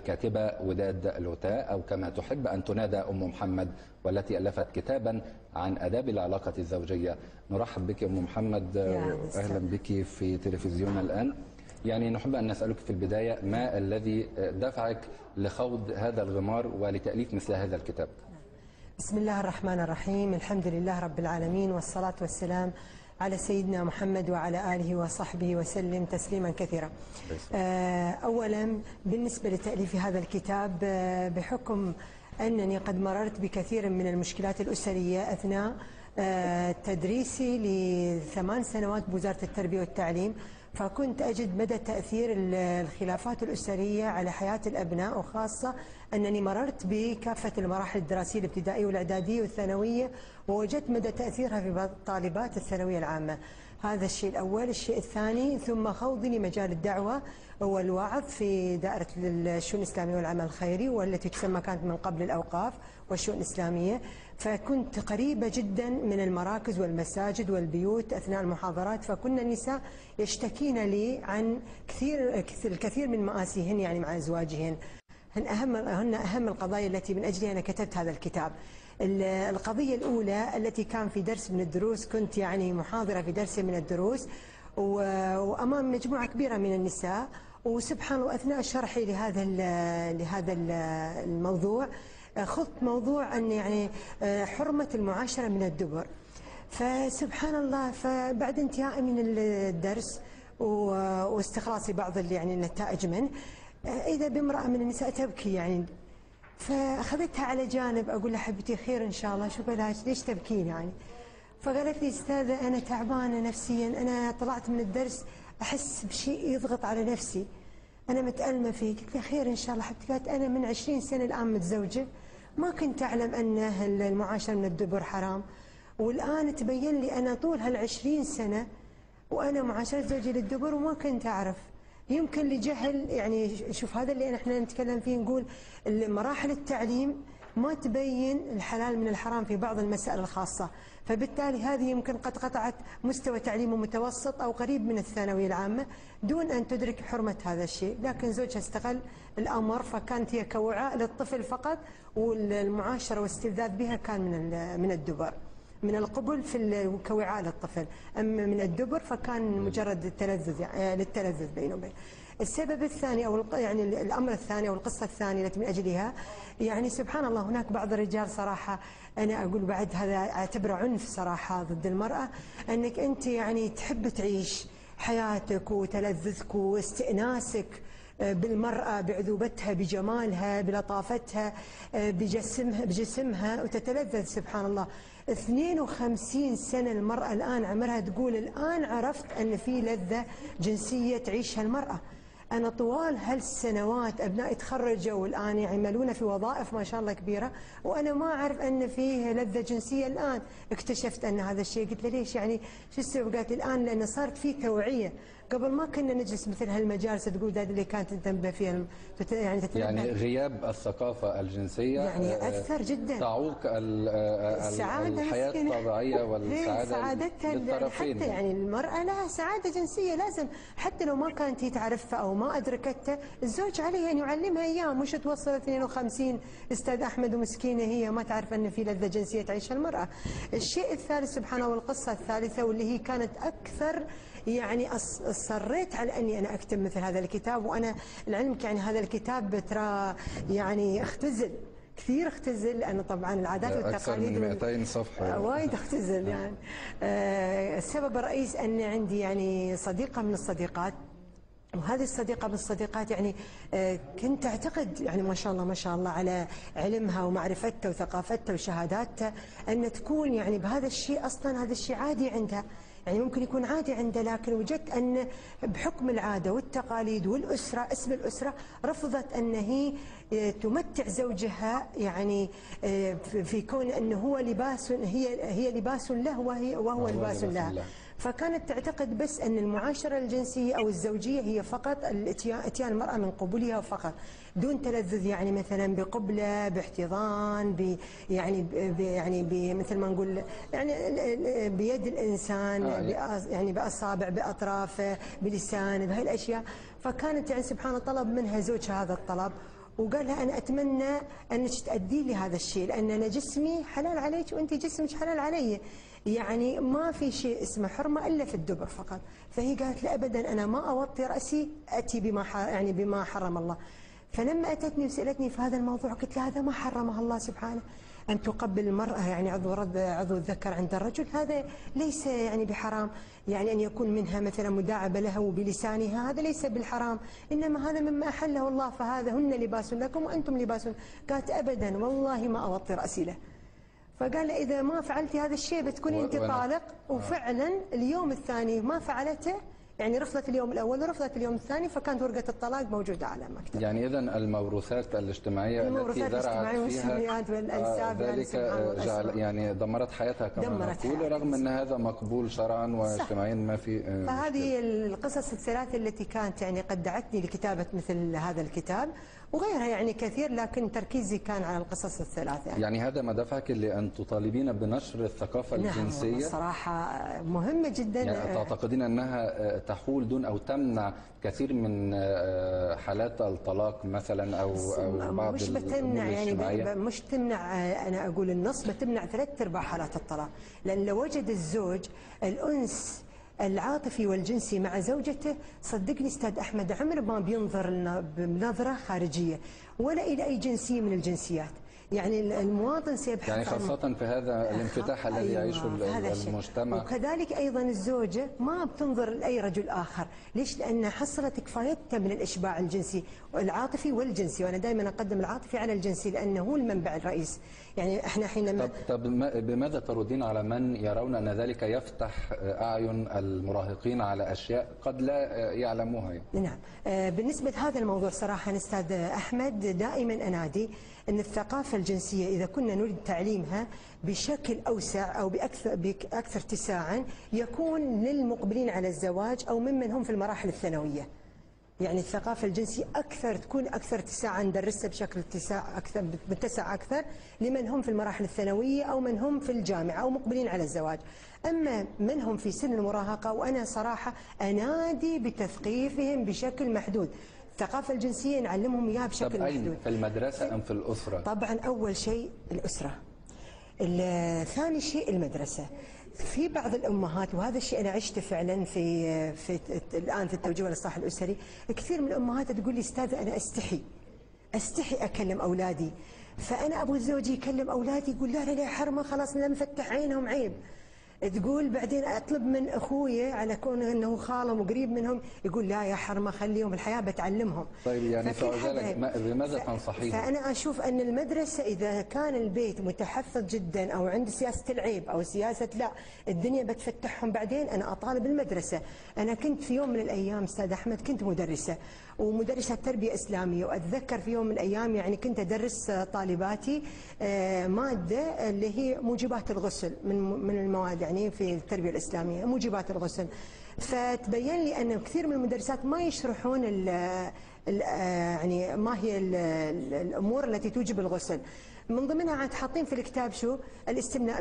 الكاتبة وداد لوتاه، أو كما تحب أن تنادى أم محمد، والتي ألفت كتابا عن آداب العلاقة الزوجية. نرحب بك أم محمد، أهلا بك في تلفزيون الآن. يعني نحب أن نسألك في البداية، ما الذي دفعك لخوض هذا الغمار ولتأليف مثل هذا الكتاب؟ بسم الله الرحمن الرحيم، الحمد لله رب العالمين، والصلاة والسلام على سيدنا محمد وعلى آله وصحبه وسلم تسليما كثيرا. أولا بالنسبة لتأليف هذا الكتاب، بحكم أنني قد مررت بكثير من المشكلات الأسرية أثناء تدريسي ل8 سنوات بوزارة التربية والتعليم، فكنت أجد مدى تأثير الخلافات الأسرية على حياة الأبناء، وخاصة أنني مررت بكافة المراحل الدراسية الابتدائية والإعدادية والثانوية، ووجدت مدى تأثيرها في بعض طالبات الثانوية العامة. هذا الشيء الأول. الشيء الثاني، ثم خوضي لمجال الدعوة والوعظ في دائرة الشؤون الإسلامية والعمل الخيري، والتي تسمى كانت من قبل الأوقاف والشؤون الإسلامية، فكنت قريبة جدا من المراكز والمساجد والبيوت أثناء المحاضرات، فكنا النساء يشتكين لي عن الكثير من مآسيهن يعني مع أزواجهن. هن أهم القضايا التي من أجلها أنا كتبت هذا الكتاب. القضية الأولى التي كان في درس من الدروس، كنت يعني محاضرة في درس من الدروس وأمام مجموعة كبيرة من النساء، وسبحان الله أثناء شرحي لهذا الموضوع خضت موضوع أن يعني حرمة المعاشرة من الدبر. فسبحان الله، فبعد انتهائي من الدرس واستخلاصي بعض يعني النتائج منه، إذا بامرأة من النساء تبكي يعني، فأخذتها على جانب أقول لها حبيبتي خير إن شاء الله، شو بلاش ليش تبكين يعني؟ فقالت لي أستاذة أنا تعبانة نفسيا، أنا طلعت من الدرس أحس بشيء يضغط على نفسي، أنا متألمة فيه. قلت لها خير إن شاء الله حبيبتي. قالت أنا من 20 سنة الآن متزوجة، ما كنت أعلم أن المعاشرة من الدبر حرام، والآن تبين لي أنا طول هال20 سنة وأنا معاشرة زوجي للدبر وما كنت أعرف، يمكن لجهل يعني. شوف هذا اللي احنا نتكلم فيه، نقول مراحل التعليم ما تبين الحلال من الحرام في بعض المسائل الخاصة، فبالتالي هذه يمكن قد قطعت مستوى تعليمه متوسط أو قريب من الثانوية العامة دون أن تدرك حرمة هذا الشيء، لكن زوجها استغل الأمر، فكانت هي كوعاء للطفل فقط، والمعاشرة والاستلذاذ بها كان من الدبر، من القبل في كوعاء للطفل، أما من الدبر فكان مجرد التلذذ يعني للتلذذ بينه وبين. السبب الثاني أو يعني الأمر الثاني أو القصة الثانية التي من أجلها، يعني سبحان الله هناك بعض الرجال صراحة أنا أقول بعد هذا أعتبره عنف صراحة ضد المرأة، أنك أنت يعني تحب تعيش حياتك وتلذذك واستئناسك بالمرأة، بعذوبتها، بجمالها، بلطافتها، بجسمها، وتتلذذ. سبحان الله 52 سنة المرأة الآن عمرها، تقول الآن عرفت أن في لذة جنسية تعيشها المرأة. أنا طوال هالسنوات أبنائي تخرجوا والآن يعملون في وظائف ما شاء الله كبيرة، وأنا ما أعرف أن فيه لذة جنسية. الآن اكتشفت أن هذا الشيء. قلت له ليش يعني شو السبب؟ قالت الآن لأن صارت فيه توعية، قبل ما كنا نجلس مثل هالمجالس تقول هذا اللي كانت تنبه فيها يعني تتنبه. يعني غياب الثقافة الجنسية يعني أثر جدا، تعوق الحياة الطبيعية والسعادة للطرفين. حتى يعني المرأة لها سعادة جنسية لازم، حتى لو ما كانت هي تعرفها أو ما أدركتها، الزوج عليه أن يعلمها إياه، مش توصل 52 أستاذ أحمد ومسكينة هي ما تعرف أن في لذة جنسية تعيشها المرأة. الشيء الثالث سبحان الله، والقصة الثالثة واللي هي كانت أكثر يعني أصريت على أني أنا أكتب مثل هذا الكتاب، وأنا لعلمك يعني هذا الكتاب ترى يعني اختزل كثير، اختزل لأنه طبعا العادات والتقاليد أكثر من 200 صفحة وايد اختزل يعني. السبب الرئيس أن عندي يعني صديقة من الصديقات، وهذه الصديقة من الصديقات يعني كنت أعتقد يعني ما شاء الله ما شاء الله على علمها ومعرفتها وثقافتها وشهاداتها أن تكون يعني بهذا الشيء، أصلا هذا الشيء عادي عندها، يعني ممكن يكون عادي عندها، لكن وجدت أن بحكم العادة والتقاليد والأسرة، اسم الأسرة، رفضت أن هي تمتع زوجها يعني في كون أنه هو لباس، هي لباس له وهو لباس لها. فكانت تعتقد بس أن المعاشرة الجنسية أو الزوجية هي فقط اتيان المرأة من قبولها فقط، دون تلذذ يعني مثلا بقبلة، باحتضان، يعني يعني مثل ما نقول يعني بيد الإنسان، يعني بأصابع، بأطرافه، بلسانه، بهالأشياء. فكانت يعني سبحان الله طلب منها زوجها هذا الطلب، وقال لها أنا أتمنى أنك تأدي لي هذا الشيء، لأن أنا جسمي حلال عليك وأنت جسمك حلال علي، يعني ما في شيء اسمه حرمة إلا في الدبر فقط. فهي قالت لا أبدا، أنا ما أوطي رأسي، أتي بما يعني بما حرم الله. فلما أتتني وسألتني في هذا الموضوع قلت لها هذا ما حرمه الله سبحانه، أن تقبل المرأة يعني عضو الذكر عند الرجل، هذا ليس يعني بحرام، يعني أن يكون منها مثلا مداعبة له بلسانها هذا ليس بالحرام، إنما هذا مما أحله الله، فهذا هن لباس لكم وأنتم لباس. قالت أبدا والله ما أوطي رأسي له. فقال إذا ما فعلتي هذا الشيء بتكوني أنت طالق. وفعلا اليوم الثاني ما فعلته، يعني رفضت اليوم الأول ورفضت اليوم الثاني، فكانت ورقة الطلاق موجودة على مكتب. يعني إذا الموروثات الاجتماعية التي زرعت فيها والأنساب ذلك جعل يعني دمرت حياتها كما نقول، رغم أن هذا مقبول شرعا واجتماعيا ما في. فهذه القصص الثلاث التي كانت يعني قد دعتني لكتابة مثل هذا الكتاب وغيرها يعني كثير، لكن تركيزي كان على القصص الثلاث. يعني هذا ما دفعك لأن تطالبين بنشر الثقافة الجنسية؟ نعم صراحة مهمة جدا. يعني تعتقدين أنها تحول دون أو تمنع كثير من حالات الطلاق مثلا أو بعض مش بتمنع، يعني مش تمنع، أنا أقول النص بتمنع 3/4 حالات الطلاق، لأن لو وجد الزوج الأنس العاطفي والجنسي مع زوجته، صدقني استاذ احمد عمر ما بينظر لنا بنظره خارجية ولا الى اي جنسية من الجنسيات. يعني المواطن سيبحث يعني خاصة في هذا الانفتاح الذي يعيشه المجتمع. وكذلك أيضا الزوجة ما بتنظر لأي رجل آخر، ليش؟ لأن حصلت كفايتها من الإشباع الجنسي والعاطفي والجنسي، وأنا دائما أقدم العاطفي على الجنسي لأنه هو المنبع الرئيس. يعني احنا حينما طب بماذا تردين على من يرون أن ذلك يفتح أعين المراهقين على أشياء قد لا يعلموها؟ يعني. نعم، بالنسبة لهذا الموضوع صراحة أستاذ أحمد دائما أنادي أن الثقافة الجنسية إذا كنا نريد تعليمها بشكل أوسع أو بأكثر اتساعا يكون للمقبلين على الزواج أو ممن هم في المراحل الثانوية. يعني الثقافة الجنسية أكثر تكون أكثر اتساعا، ندرسها بشكل اتساع أكثر، متسع أكثر لمن هم في المراحل الثانوية أو من هم في الجامعة أو مقبلين على الزواج. أما من هم في سن المراهقة، وأنا صراحة أنادي بتثقيفهم بشكل محدود. الثقافة الجنسية نعلمهم إياها بشكل محدود. في المدرسة أم في الأسرة؟ طبعا أول شيء الأسرة، ثاني شيء المدرسة. في بعض الأمهات، وهذا الشيء أنا عشته فعلا في الآن في التوجيه والإصلاح الأسري، كثير من الأمهات تقول لي أستاذة أنا أستحي أكلم أولادي، فأنا أبو زوجي يكلم أولادي يقول لا لا لا حرمة خلاص لا نفتح عينهم عيب. تقول بعدين اطلب من اخوي على كون انه خالهم وقريب منهم يقول لا يا حرمه خليهم الحياة بتعلمهم. طيب يعني فعلك بماذا تنصحيهم؟ فانا اشوف ان المدرسة اذا كان البيت متحفظ جدا او عند سياسة العيب او سياسة لا الدنيا بتفتحهم بعدين، انا اطالب المدرسة. انا كنت في يوم من الايام استاذ احمد كنت مدرسه ومدرسة تربيه اسلامية، واتذكر في يوم من الايام يعني كنت ادرس طالباتي مادة اللي هي موجبات الغسل من المواد يعني في التربية الإسلامية، موجبات الغسل. فتبين لي أن كثير من المدرسات ما يشرحون ال ال يعني ما هي الأمور التي توجب الغسل. من ضمنها عاد حاطين في الكتاب شو الاستمناء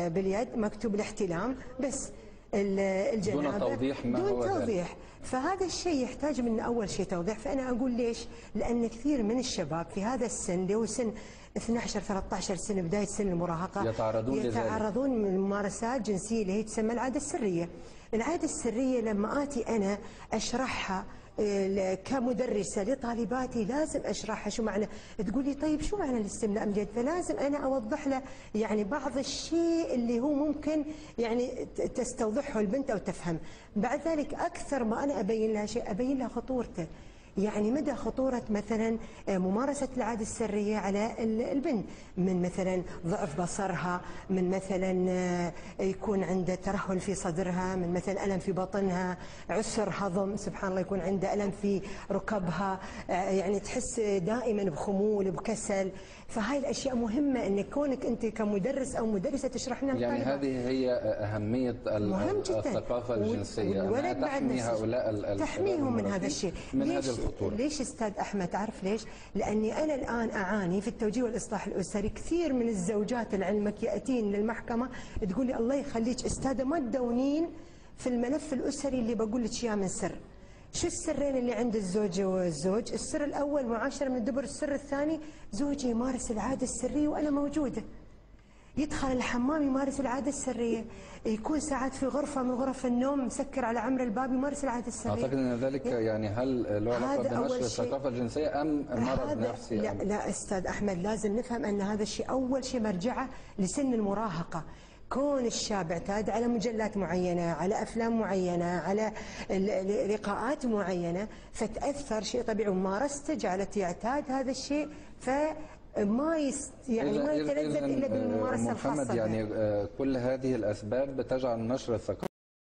باليد، مكتوب الاحتلام بس، الجنابة دون توضيح ما دون توضيح. فهذا الشيء يحتاج من أول شيء توضيح. فأنا أقول ليش؟ لأن كثير من الشباب في هذا السن اللي هو سن 12 13 سنة بداية سن المراهقة يتعرضون من ممارسات جنسية اللي هي تسمى العادة السرية. العادة السرية لما آتي أنا أشرحها كمدرسة لطالباتي لازم أشرحها شو معنى. تقول لي طيب شو معنى الاستمناء باليد؟ فلازم أنا أوضح له يعني بعض الشيء اللي هو ممكن يعني تستوضحه البنت أو تفهم. بعد ذلك أكثر ما أنا أبين لها شيء أبين لها خطورته، يعني مدى خطورة مثلا ممارسة العادة السرية على البنت، من مثلا ضعف بصرها، من مثلا يكون عنده ترهل في صدرها، من مثلا ألم في بطنها، عسر هضم سبحان الله، يكون عنده ألم في ركبها، يعني تحس دائما بخمول بكسل. فهاي الأشياء مهمة أن كونك أنت كمدرس أو مدرسة تشرح لنا. يعني هذه هي أهمية الثقافة الجنسية، أنها تحمي هؤلاء تحميهم من هذا الشيء، من هذه الخطورة. ليش أستاذ أحمد؟ تعرف ليش؟ لأني أنا الآن أعاني في التوجيه والإصلاح الأسري كثير من الزوجات لعلمك يأتين للمحكمة تقول لي الله يخليك أستاذة ما تدونين في الملف الأسري اللي بقول لك إياه من سر. شو السرين اللي عند الزوجة والزوج؟ السر الأول معاشرة من الدبر، السر الثاني زوجي يمارس العادة السرية وأنا موجودة. يدخل الحمام يمارس العادة السرية، يكون ساعات في غرفة من غرف النوم مسكر على عمر الباب يمارس العادة السرية. أعتقد أن ذلك يعني هل له علاقة بنشر الثقافة الجنسية أم مرض نفسي؟ لا لا أستاذ أحمد، لازم نفهم أن هذا الشيء أول شيء مرجعه لسن المراهقة. كون الشاب اعتاد على مجلات معينة، على أفلام معينة، على لقاءات معينة، فتأثر شيء طبيعي، وممارسته جعلته يعتاد هذا الشيء، فما يعني ما يتلذذ إلا بالممارسة الخاصة. محمد، يعني كل هذه الأسباب بتجعل نشر الثقافة